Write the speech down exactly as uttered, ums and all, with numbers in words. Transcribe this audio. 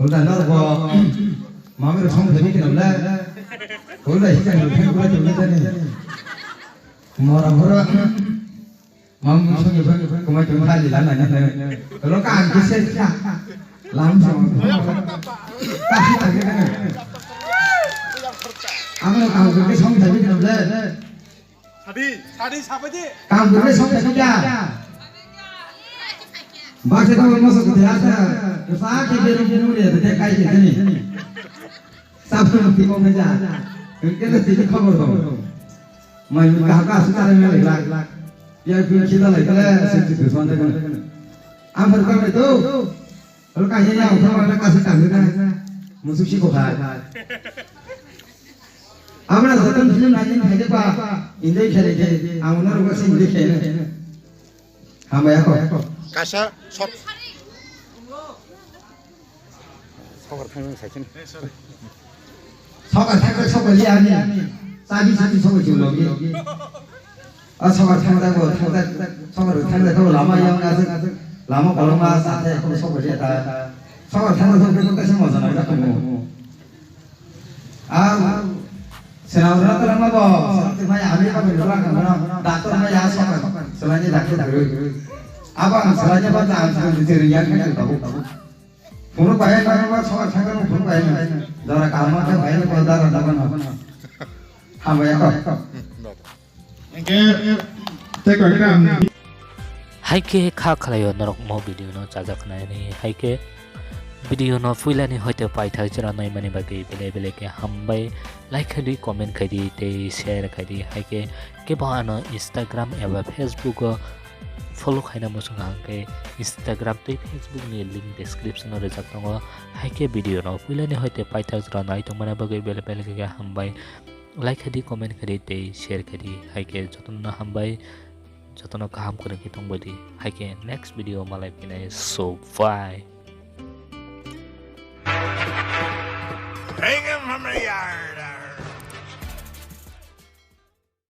Ulta norok bo mami rok song thaibi khe nole. Ulta hika ni thai kula tuli tani. Mora mora. Mami song ni bang kumai tong thali lana ni. Lo kan kise kya. Lam song. Kasi lagi kan. Ang lo kan kise song thaibi khe nole. Sadi, sadi, sadi, sadi. Kam gurbe song thaibi kya. Baksa ko mo sok thaya sa. Sa ke beru beru ya de kai ke ni. Sab ko ti ko meja. Ke na ti khobor do. Mai ka ka su ta me lak. Ya ku ki da lai kala se ti du son de. Am phar ka me to. Alo ka ya ya ka ma ka se ka me na. Musu si ko ka. Amra joton film nai nai de ba. Indai khere ke. Amna ro ka se indai khere. Hambai ako. Kasa sot. Sokar thang nang saichun. Sokar thang nang sokar liya ni. Sabi sabi sokar chun logi. A sokar thang nang bo thang nang sokar thang nang to lama yang nang lama koloma sa the ko sokar liya ta. Sokar thang nang sokar ko kasi mo jana ka mo. Ang sena ura terang ma bo, sena mai ami ka bin ura ka mana, doctor mai ya sa ka, sena ni doctor dulu. Apa ang sena ni ba ang sena ni jeri yang kan tahu. Phone bai na ba sa ka phone bai na. Dara kama ka bai na ko dara dara na. Ha bai ko. Hingke tei kok khe ang Hai khe kha khlaio norok mo video no chajak nai ni. Hai khe video no puila ni hoite paithak jora nai mani bagwi belai belai khe hambai. Like khai di, comment khai di tei share khai di. Hai khe kebo ano Instagram eba Facebook o follow khaina muchung hang khe Instagram tei Facebook ni link description o rijak tongo. Hai khe video no puila ni hoite paithak jora nai tong mani bagwi belai belai khe hambai. Like khai di, comment khai di tei share khai di. Hai khe jotono hambai, jotono kaham kwrwng khe tongbai di. Hai khe next video malai phinai, so bye. Bring him from the yard.